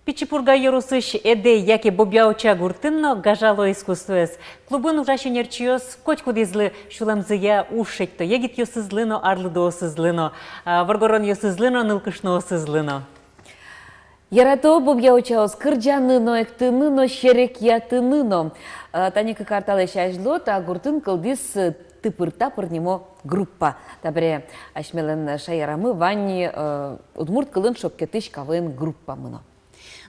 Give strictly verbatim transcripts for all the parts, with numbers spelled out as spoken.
Пичи Пурга ёросысь Эдэй яке Бобья-Уча гуртын но гажало искусствоез. Клубын ужась ӧнерчиос котькудӥзлы сюлэмзыя уж шедьто: егитъёсызлы но, арлыдоосызлы но, а, воргоронъёсызлы но, нылкышноосызлы но. Ярато бобья-учаос кырӟаны но, эктыны но, серекъятыны но. А, тани кык ар талэсь азьло та гуртын кылдӥз, э, «Тыпыр-тапыр» нимо группа. Табере асьмелэн шаерамы вань, э, удмурт кылын шоккетӥсь КВН группамы но.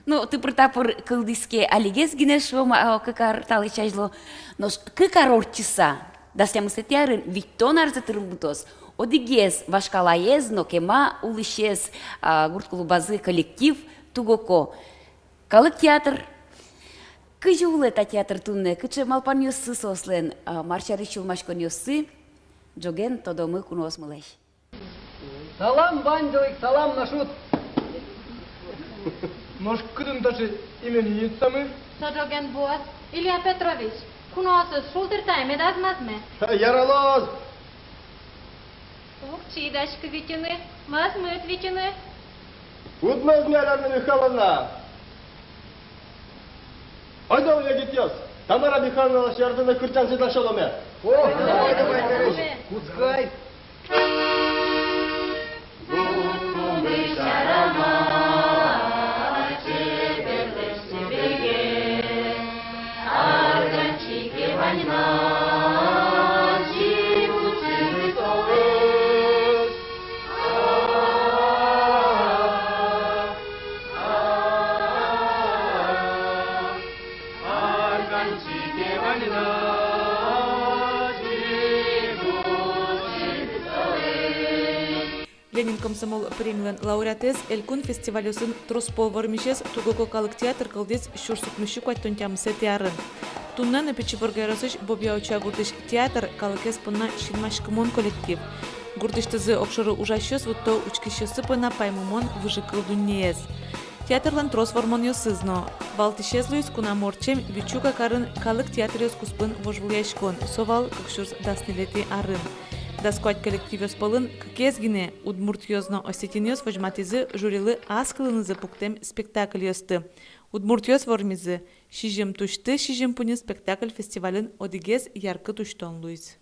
Ну, «Тыпыр-тапыр» кылдӥз ке, алигес гинэ шуом, а, кык ар талэсь азьло. Нош кык ар ортчыса, дас тямысэтӥ арын витьтон арзэ тырмытоз одӥгез вашкалаез но кема улӥсез, а, гурт клубазы коллектив «Тугоко» калык театр. Кызьы улэ та театр туннэ, кыӵе малпанъёссы соослэн, а, мар сярысь сюлмаськонъёссы, ӝоген тодомы куноосмылэсь. Салам, ваньдылы ик салам, Нашут! Нош кытын таӵе именинницамы? Со ӝоген вуоз, Илья Петрович. Куноосыз шулдыртэ, медаз мӧзме. Яралоз! Уг чидаськы витьыны, мӧзмыт витьыны. Уд мӧзме, Анна Михайловна! Ойдолэ, егитъёс, Тамара Михайловналэсь ӧрдыны кырӟан сьӧда сёломе. О, давай, давай, давай. Кутскы ай. Ленин комсомол премилэн лауреатэз, элькун фестивальёсын трос пол вормисез «Тугоко» калык театр кылдӥз сюрс укмыссю куатьтон тямысэтӥ арын. Туннэ но Пичи Пурга ёросысь Бобья-Уча гуртысь театр калыкез понна синмаськымон коллектив. Гуртысьтызы огшоры ужасьёс вутто учкисьёссы понна паймымон выжыкыл дуннеез. Театрлэн трос вормонъёсыз но. Валтӥсез луиз кунамы ортчем Вичуга карын калык театръёс куспын вожвылъяськон, со вал кык сюрс дас ньылетӥ арын. Дас куать коллективъёс пӧлын кыкез гинэ, удмуртъёс но осетинъёс, возьматӥзы жюрилы ас кылынызы пуктэм спектакльёсты. Удмуртъёс вормизы. «Сизьым тусьты сизьым пуньы» спектакль фестивальын одӥгез яркыт усьтон луиз.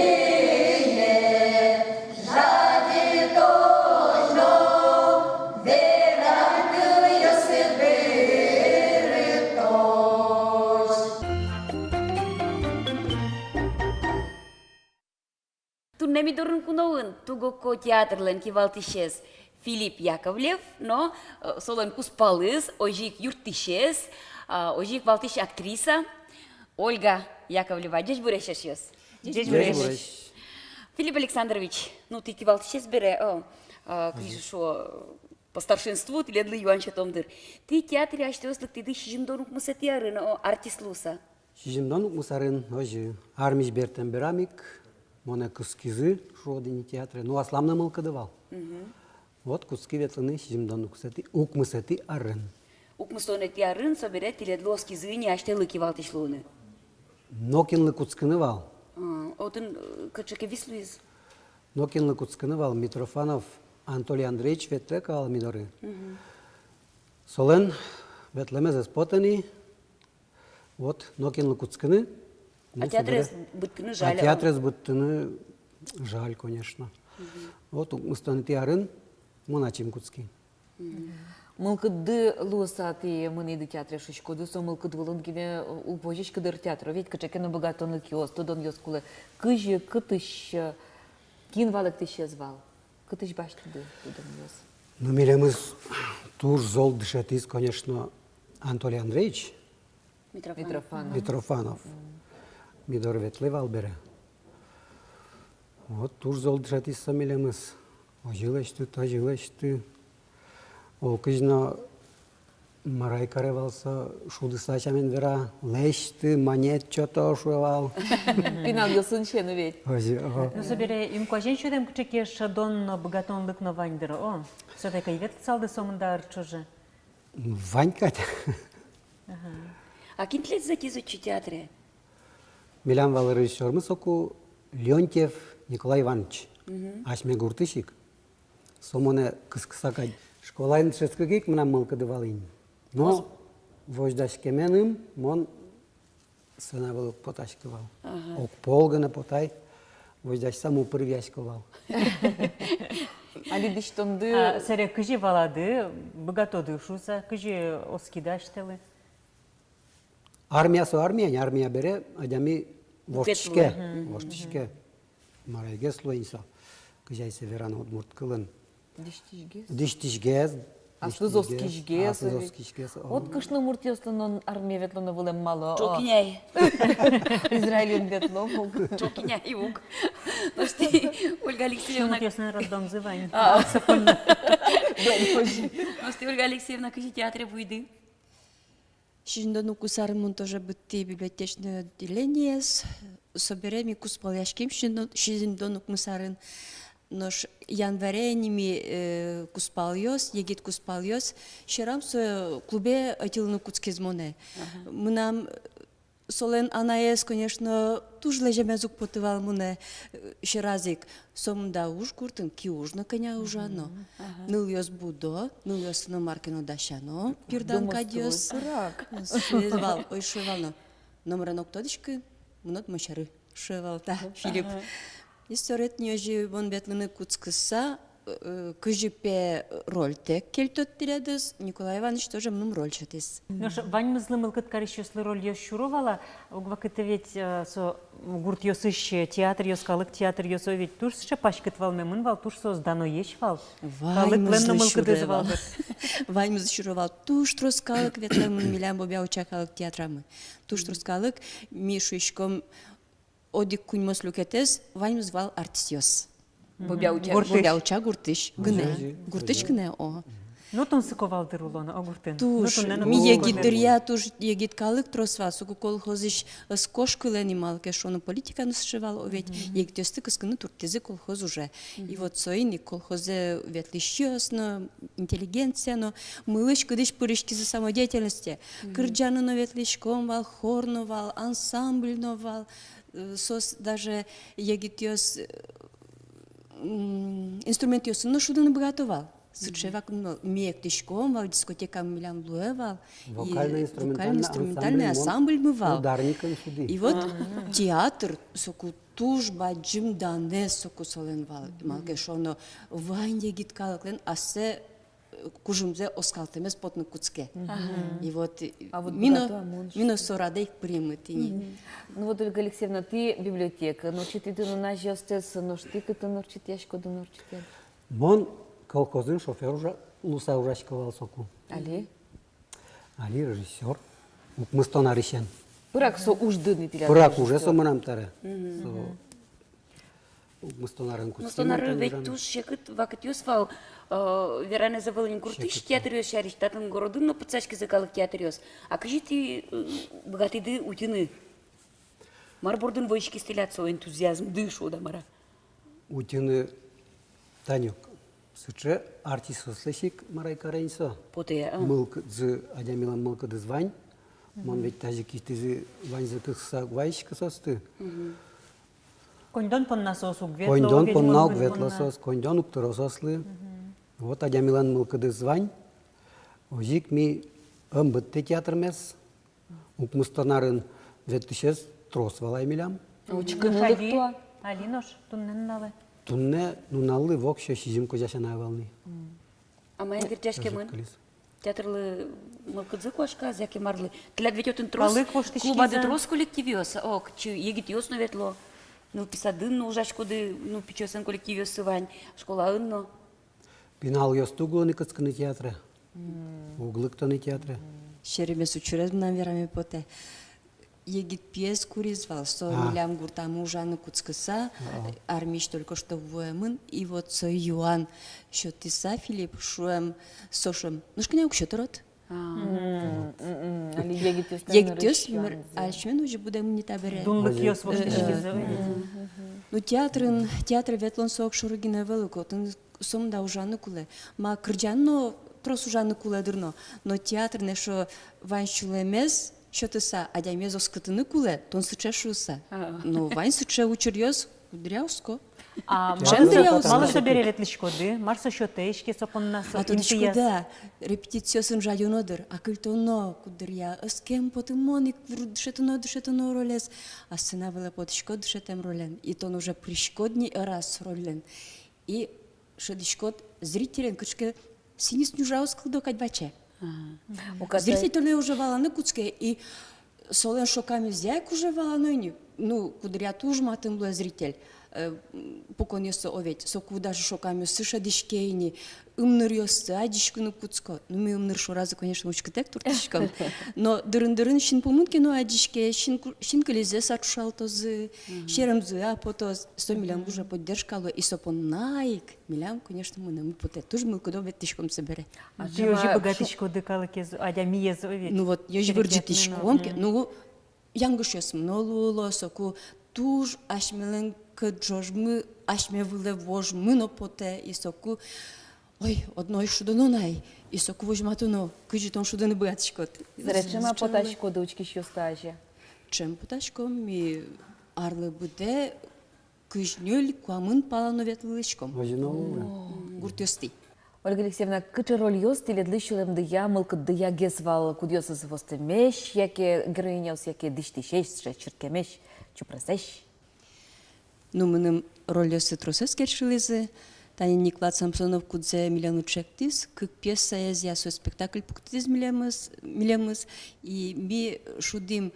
Асьмеен жадьытозь но веранъёсы берытозь. Туннэ ми дорын куноын «Тугоко» театрлэн кивалтӥсез Филипп Яковлев но, э, солэн кузпалыз, озьы ик юрттӥсез, а, озьы ик валтӥсь актриса Ольга Яковлева. Ӟечбуресь, эшъёс. Ӟечбуресь. Ӟечбуресь. Филипп Александрович, ну, тӥ кивалтӥсез бере, о, а, кызьы шуо, по старшинству тӥледлы юан сётом дыр. Тӥ театре асьтэос лыктӥды сизьымдон укмысэтӥ арын, о, артист луыса. Сизьымдон укмыс арын, озьы, армиысь бертэм берам ик монэ кыскизы, шуод ини, театре. Ну, аслам но мылкыды вал. Мгм. Вот кутски ветлыны сизьымдон укмысэтӥ, укмысэтӥ арын. Укмыстонэтӥ арын, собере тӥледлы оскизы ини асьтэлы кивалтӥсь луыны. Нокинлы кутскыны вал. А, отын, э, кыӵе ке вис луиз? Нокинлы кутскыны вал, Митрофанов Анатолий Андреевич ветлэ ке вал ми доры. Мгм. Солэн ветлэмез ӧз поты ни. Вот, нокинлы кутскыны. Ну, а театрез собере быдтыны жаль, а? А театрез быдтыны жаль, конечно. Мгм. Вот, укмыстонэтӥ арын мон ачим кутски. Мгм. Мылкыдды луыса тӥ мынӥды театре шуиськоды, со мылкыд вылын гинэ, э, уг возиськы дыр театре, ведь кыӵе ке но быгатонлыкъёс, тодонъёс кулэ. Кызьы, кытысь, э, кин валэктӥсез вал? Кытысь басьтӥды тодонъёс? Ну, милемыз туж зол дышетӥз, конечно, Анатолий Андреевич Митрофанов. Митрофанов. Митрофанов. Мгм. Ми доры ветлэ вал бере. Вот, туж зол дышетӥз со милемыз. Озьы лэсьты, тазьы лэсьты. Олокызьы но Мар ай каре вал со, шудыса сямен вера: «Лэсьты, манет сёто», — шуэ вал. Пиналъёсын сямен ведь. Озьы, ага. Ну, собере инкуазен сюдэм кыӵе ке шӧдон но быгатонлык но вань дыр, о. Всё-таки ветлысалды сомында ар ӵоже. Вань кадь. Ага. А кин тӥледыз ӧтиз отчы театре? Милям вал режиссёрмы соку, Леонтьев Николай Иванович. Мгм. Асьме гуртысь ик. Со монэ кыскыса кадь. Школаын дышетскыку ик мынам мылкыды вал ини. Но возьдаськеменым мон сцена вылэ уг потаськы вал. Ага. Огпол гинэ потай, возьдасьса мупыр виясько вал. Али дӥсьтонды. А, собере кызьы валады, быгатоды шуыса, кызьы оскиды асьтэлы? Армия со армия, не армия бере адями воштӥське, мгм, воштӥське. Мар ай гес луэ ини со, кызьы ай сое вераны удмурт кылын. Дӥсьтӥсьгес. Дӥсьтӥсьгес. Аслыз оскисьгес. Аслыз оскисьгес, о. Вот кышномуртъёслы но армие ветлоно вылэм малы, о. Ӵокиняй. Израильын ветло, уг. Ӵокиняй, уг. Нош тӥ, Ольга Алексеевна. Кышномуртъёслэн роддомзы вань. А. Нош тӥ, Ольга Алексеевна, кызьы театре вуиды? Сизьымдон укмыс арын мон тоже быдтӥ библиотечное отделениез. Собере ми кузпалъяським сизьымдон, сизьымдон укмыс арын. Нош январе ини ми, э, кузпалъёс, егит кузпалъёс, сьӧрам со клубе ӧтьылыны кутскиз монэ. Ага. Мынам, э, солэн анаез, конечно, туж лэземез уг поты вал монэ, э, сьӧраз ик. Сомында уж гуртын, киуж но кӧня ужано. Мгм. Ага. Нылъёс будо, нылъёслы но мар ке но дасяно, бирдан кадьёс. Шуэ вал, ой, шуэ вал но: «Номырен уг тодӥськы, мынод мо сьӧры», — шуэ вал та Филипп. Ага. И собере тӥни озьы мон ветлыны кутскыса, э, кызьы пе рольтэк кельтод тӥледыз, Николай Иваныч тоже мыным роль сётӥз. Нош ваньмызлы мылкыд карисьёслы рольёс сюро вал-а, уг вакытэ ведь, э, со гуртъёсысь театръёс, калык театръёс, о, ведь туж сыӵе паськыт вал, мемын вал, туж соос даноесь вал. Калыклэн но мылкыдыз вал. Ваньмызлы сюро вал. Туж трос калык ветлэмын милям Бобья-Уча калык театрамы. Туж трос калык, ми шуиськом, одӥг куиньмос люкетэз ваньмыз вал артистъёс. Мгм. Бобья-Уча, гуртысь. Бобья-Уча гуртысь гинэ. Гуртысь гинэ, о. Ну, тунсыко вал дыр улон, о, гуртын. Туж. Ну, туннэ но ми егит дыръя, туж егит калык трос вал, соку колхозысь ӧз кошкылэ ни, малы ке шуоно, политика но сыӵе вал, о, ведь. Мгм. Егитъёсты кыскыны турттӥзы колхоз уже. Мгм. И вот соин ик колхозэ ветлӥсьёс но, интеллигенция но мылысь-кыдысь пыриськизы самодеятельносте. Мгм. Кырӟаны но ветлӥськом вал, хор но вал, ансамбль но вал. Э, соос даже егитъёс, э, м, инструментъёсын но шудыны быгато вал. Сыӵе вакыт но ми эктӥськом вал, дискотека милям луэ вал. И вокально-инструментальный ансамбльмы вал. Ударникын шудӥ. И вот театр соку туж бадӟым данэз соку солэн вал. Мгм. Малы ке шуоно, вань егит калыклэн ассэ кужымзэ оскалтэмез потыны кутске. Мгм. И вот, э, а вот ми но, быгато-а мон, ми но со радэ ик пыримы тӥни. Мгм. Ну вот, Ольга Алексеевна, тӥ библиотекаын ортчытӥды но нуназе ӧстэс, нош тӥ кытын ортчытъяськоды но ортчытӥды? Мон колхозын шофёр ужа-, луыса ужасько вал соку. Али? Али режиссёр. Укмыстон арысен. Пырак со уждыны тӥляд. Пырак уже со мынам табере. Мгм. Со Укмыстон арын кутским. Укмыстон арын ведь туж секыт вакытъёс вал, э, веранэз ӧвӧл ини гуртысь театръёс сярысь, татын городын но пытсаськизы калык театръёс. А кызьы тӥ, э, быгатӥды утьыны? Мар бордын возиськиз тӥляд со энтузиазмды, шуод-а, мар-а? Утьыны, тани ик, сыӵе артистъёслэсь ик, мар ай каре ини со. Потэ, а. Мылкыдзы, адямилэн мылкыдыз вань. Мон ведь тазьы кисьтӥзы ваньзэ кыскыса уг вайиськы соосты. Мгм. Коньдон понна соос уг ветло. Коньдон понна уг ветло соос, коньдон уг тыро соослы. Мгм. Вот адямилэн мылкыдыз вань. Озьы ик ми ӧм быдтэ театрмес. Укмыстон арын ветлӥсез трос вал ай милям. Учкыны лыктэ-а? Али нош, туннэ нуналэ. Туннэ нуналлы воксё сизьым кузя сяна ӧвӧл ни. Мгм. А маин герӟаськемын? Театрлы мылкыдзы куашказ яке марлы? Тӥляд ведь отын трос, клубады трос коллективъёс, о, кытчы егитъёс но ветло, нылписадын но ужаськоды, ну, пичиослэн коллективъёссы вань, школаын но. Пиналъёсты уг луы ни кыскыны театре. Мгм. Уг лыкто ни театре. Серемес учырез мынам вераме потэ. Егит пиез куриз вал, со милям гуртамы ужаны кутскыса, армиысь только что вуэмын, и вот со юан сётӥз Филипп, шуэм, со шуэм: «Нош кӧня уксё тырод?» Мгм. Мгм. Али егитъёс, егитъёс нырысь мыр-, юанзы. Ачмес уже будэмын ни табере. Дунлыкъёс воштӥськизы. Э, э. Ну, театрын, театре ветлон со огшоры гинэ ӧвӧл ук, отын сомында ужаны кулэ. Ма, кырӟаны но трос ужаны кулэ, дыр, но, но театрын эшшо вань сюлэмез сётыса, адямиез оскытыны кулэ, тон сыӵе шуыса. А. Но вань сыӵе учыръёс, куддыръя оско. А малы со, малы со бере ветлӥськоды, мар со сётэ, иське, со понна со интыяз? А тодӥськоды-а, репетициосын жадёно, дыр, акыльтоно куддыръя, ӧскем потымон ик, вур-, дышетоно, дышетоно ролез, а сцена вылэ потӥськод дышетэм ролен, и тон уже пыриськод ни ӧраз рольлэн. И шӧдӥськод зрителен, кыӵе ке сӥньыс нюжаос кылдо кадь ваче. Ага. Зритель тонэ уже валаны кутске, и солэн шокамезъя ик уже валано ини. Ну, куддыръя туж матын луэ зритель. Э, м, пуконъёссы, о ведь, соку даже шокамъёссы шӧдӥське ини, ымныръёссы адӟиськыны кутско. Ну, ми ымныр шоразы, конечно, учкытэк туртӥськом. Но дырын-дырын синпумын ке но адӟиське, син ку-, синкылизэс ӵушалтозы, мгм, серемзы-а потоз, со милям, мгм, уже поддержка луэ, и со понна ик милям, конечно, мынэммы потэ. Туж мылкыдо ветлӥськом собере. А тӥ озьы быгатӥськоды калыкез, адямиез, о ведь. Ну вот, озьы вырӟытӥськом ке, ну, янгышъёсмы но луыло, соку туж асьмелэн кӧтӝожмы, асьме вылэ вожмы но потэ, и соку, ой, одно ик шудоно на ай, и соку возьматоно, кызьы тон шудыны быгатӥськод. Собере ӵем-а потаськоды учкисьёсты азе? Ӵем потаськом, ми арлы быдэ кызь ньыль-куамын пала но ветлылӥськом. Озьы но. Мгм. Гуртъёстӥ. Ольга Алексеевна, кыӵе рольёс тӥледлы сюлэмдыя, мылкыддыя гес вал, кудъёсыз востэмесь яке героиняос, яке дӥсьтӥсесь, сыӵе чырткемесь, чупресэсь? Ну, мыным рольёсы тросэз кельшылӥзы. Тани Никвлад Самсонов, кудзэ милемлы ӵектӥз, кык пьесаезъя со спектакль пуктӥз милемыз, милемыз, и ми шудӥм.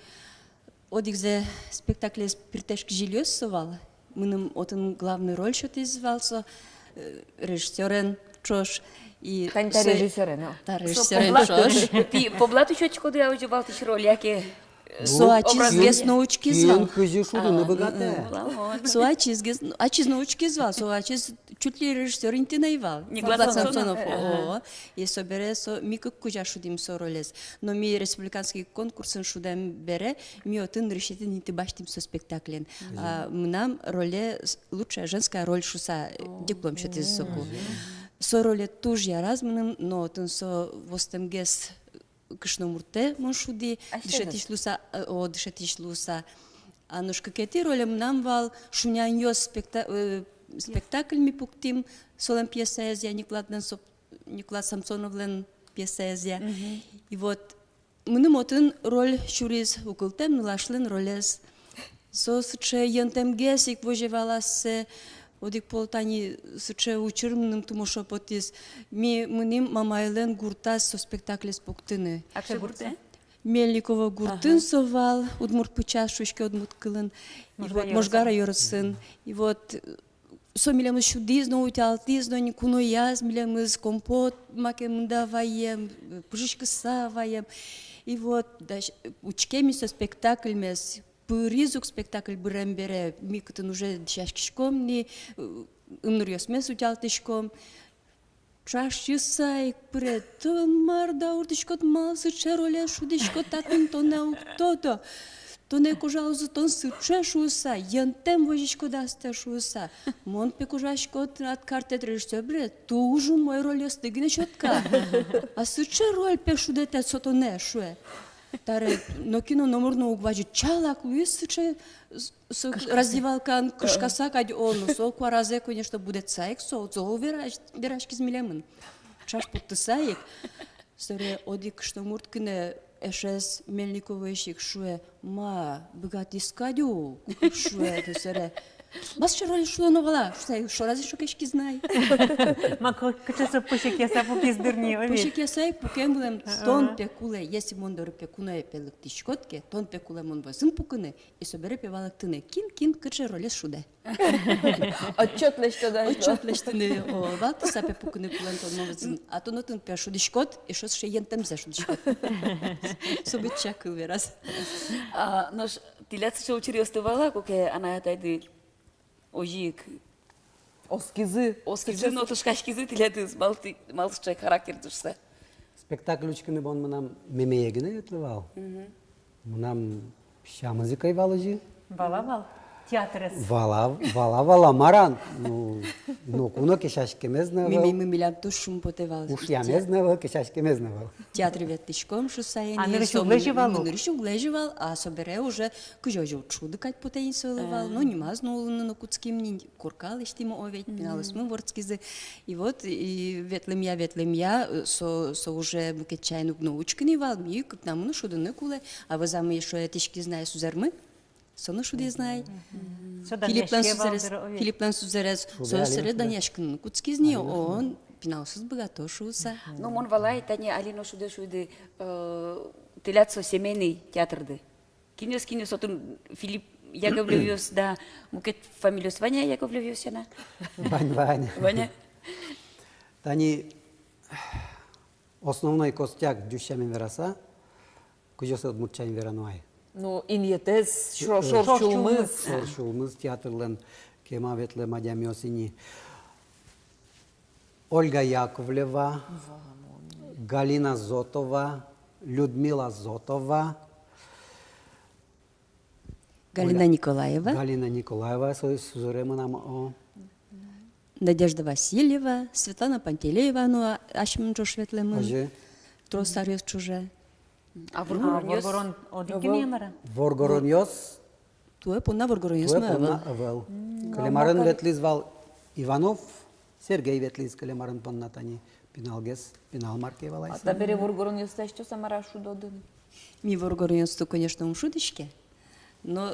Одӥгзэ спектаклез пиртэш кизилиос со вал. Мыным отын главный роль сётӥз вал со, э, режиссёрен ӵош. И тани та со-, режиссёрен, о. Та режиссёрен ӵош. Тӥ поблат учкиськоды-а озьы валтӥсь роль, яке, э, со ачиз гес но учкиз вал. Кин кызьы шудыны быгатэ. Со ачиз гес, ачиз но учкиз вал, со ачиз чуть ли режиссёр интыын ӧй вал. Никвлад Самсонов. О. И собере со, ми кык кузя шудӥм со ролез. Но ми республиканский конкурсын шудэм бере, ми отын нырысетӥ инты басьтӥм со спектаклен. Мгм. А, мынам роле с-, лучшая женская роль шуса, э, диплом сётӥзы соку. Мгм. Со роле туж яраз мыным, но отын со востэмгес кышномуртэ мон шудӥ, дышетӥсь луыса, э, о, дышетӥсь луыса. А нош кыкетӥ роле мынам вал «Шунянъёс» спекта-, э, спектакль ми пуктӥм, солэн пьесаезъя, Никвладлэн со-, Никвлад Самсоновлэн пьесаезъя. Мгм. И вот мыным отын роль сюриз укылтэм нылашлэн ролез. Со сыӵе йӧнтэмгес ик возе вал ассэ, одӥг пол тани сыӵе учыр мыным тумошо потӥз. Ми мынӥм мамайлэн гуртаз со спектаклез пуктыны. А кыӵе гуртэ? Мельниково гуртын со вал, удмурт пычас шуиське удмурт кылын. И вот Можга ёросын. И вот, э, со милемыз сюдӥз но, утялтӥз но, ни кунояз милемыз компот маке мында ваем, пыжиськыса ваем. И вот, дась-, учке ми со спектакльмес, пыриз ук спектакль бырем бере, ми кытын уже дӥсяськиськом ни, э, ымныръёсмес утялтӥськом. Ӵашъяса ик пыре: «Тон мар дауртӥськод, малы сыӵе ролез шудӥськод, татын тонэ уг тодо. Тонэ кожалозы, тон сыӵе шуыса, йӧнтэм возиськод астэ шуыса. Мон пе кожасько, тынад картэд режиссёр бере туж умой рольёсты гинэ сётка. А сыӵе роль пе шудэтэд со тонэ», — шуэ. Таре нокин но номыр но уг вазьы, чалак луиз сыӵе, с-, с-, раздевалкаын кышкаса кадь, о, ну, со куаразэ, конечно, будэтса ик, со, со верась-, вераськиз милемын. Ӵаш поттыса ик. Собере одӥг кышномурт гинэ эшез Мельниковоысь ик шуэ: «Ма, быгатӥськод ук», — шуэ. Собере: «Ма сыӵе ролез шудоно вал-а?» — шуса, шораз ик шокаськиз на ай. Ма, ко-, кыӵе со пӧсекъяса пукиз, дыр, ни, о ведь. Пӧсекъяса ик пуке милем. Ага. Тон пе кулэ, если мон доры пе куное пе лыктӥськод ке, тон пе кулэ мон вӧзын пукыны, и собере пе валэктыны, кин, кин кыӵе ролез шудэ. Отчёт лэсьтоды. Отчёт лэсьтыны, о, валтӥса пе пукыны кулэ тон мон вӧзын, а тон отын пе шудӥськод, эшшо сыӵе йӧнтэмзэ шудӥськод. Со быдӟа кыл вераз. А, нош тӥляд сыӵе учыръёсты вал-а, куке анай-атайды озьы ик оскизы, оскизы но тышкаськизы тӥледыз, малы тӥ, малы сыӵе характерды шуса? Спектакль учкыны бон мынам мемее гинэ ветлэ вал. Мгм. Мынам сямыз ик ӧй вал озьы. Вала вал театрез. Вала, вала, вала, мар-а, ну, ноку но кесяськемез но ӧвӧл. Мемейлы милям туж шумпотэ вал. Ушъямез но ӧвӧл, кесяськемез но ӧвӧл. Театре ветлӥськом шуса ини. А нырысь уг лэзьы вал ук. Нырысь уг лэзьы вал, а собере уже кызьы озьы уд шуды кадь потэ ини солы вал. А. Ну, нимаз но улыны но кутским ни, корка лэсьтӥмы, о ведь, пиналъёсмы вордскизы. И вот, и ветлэмъя, ветлэмъя, э, со, со уже мукет сямен уг но учкы ни вал, ми кыкнамы но шудыны кулэ, а вӧзамы ещё ӧтиськиз на сузэрмы, со но шудӥз на. Мгм. Со данъяське вал дыр, о ведь. Филипплэн сузэрез, Филипплэн сузэрез, шудэ, со али сэрен шудэ. Данъяськыны кутскиз ни, али но шудэ. Он пиналъёсыз быгато шуса. Мгм. Ну, мон валай, тани али но шудэ, шудэ, э, тӥляд со семейный театрды. Кинъёс, кинъёс отын Филипп Яковлевъёс да, мукет фамилиос вань-а Яковлевъёс сяна? Вань, вань. Вань-а? Тани основной костяк, ӟуч сямен вераса, кызьы со удмурт сямен верано ай. Ну, инъетэз, шо-, э, шор сюлмыз. Шор сюлмыз театрлэн, кема ветлэм адямиос ини. Ольга Яковлева, Галина Зотова, Людмила Зотова, Галина Николаева. Галина Николаева, со сузэре мынам, о. Надежда Васильева, Светлана Пантелеева, ну, а-, асьмеын ӵош ветлэмын. Озьы. Трос аръёс ӵоже. А воргоронъёс? А, воргорон одӥг гинэ мар-а? Воргоронъёс. Туэ понна воргоронъёс но ӧвӧл. Туэ понна ӧвӧл. М. Кылем арын ветлӥз вал Иванов Сергей, ветлӥз кылем арын понна, тани пиналгес, пинал мар ке вал ай. А табере воргоронъёсты асьтэос-а мар-а шудоды? Ми воргоронъёсты, конечно, ум шудӥське. Но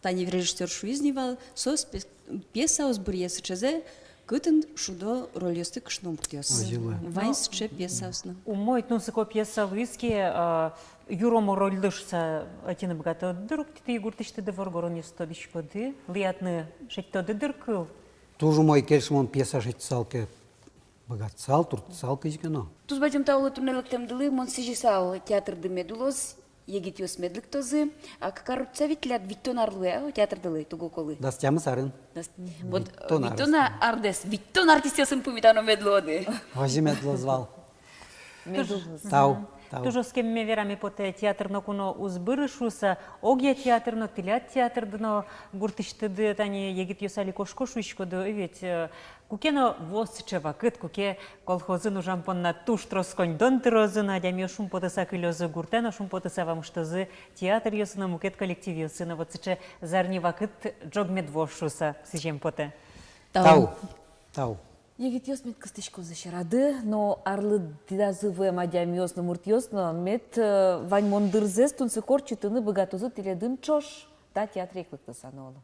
тани режиссёр шуиз ни вал, со спе-, пьесаос быръе сыӵезэ, кытын шудо рольёсты кышномуртъёс. Озьы луэ. Вань сыӵе пьесаос но. Умой, тунсыко пьеса луиз ке, а, юромо рольлы шуса ӧтьыны быгатоды дыр ук тӥ гуртысьтыды, воргоронъёсты тодӥськоды, лыятны шедьтоды дыр кыл. Туж умой, кельше, мон пьеса шедьтысал ке, быгатысал, туртысал кызьы ке но. Туж бадӟым тау луэ туннэ лыктэмдылы, мон сӥзьысал театрды мед улоз, егитъёс мед лыктозы, а кык ар утча ведь тӥляд, витьтон ар луэ, а, театрдылы, туго колы. Дас тямыс арын. Дас-, вот, витьтон ар, витьтон ар-, ардэ, витьтон артистъёсын пумитано мед луоды. Озьы мед луоз вал. Мед улоз. Тау, тау. Туж оскемме вераме потэ, театр ноку но уз быры шуса, огъя театр но, тӥляд театрды но гуртысьтыды, тани егитъёс али кошко шуиськоды, ведь, э, куке но вуоз сыӵе вакыт, куке колхозын ужам понна туж трос коньдон тырозы но, адямиос шумпотыса кылёзы гуртэ но, шумпотыса вамыштозы театръёсы но, мукет коллективъёсы но. Вот сыӵе зарни вакыт ӝог мед вуоз шуса сӥзем потэ. Тау. Тау. Тау. Егитъёс мед кыстӥськозы сьӧрады, но арлыдазы вуэм адямиос но, муртъёс но мед, э, ваньмон дырзэс тунсыко ортчытыны быгатозы тӥледын ӵош та театре ик лыктыса но, оло.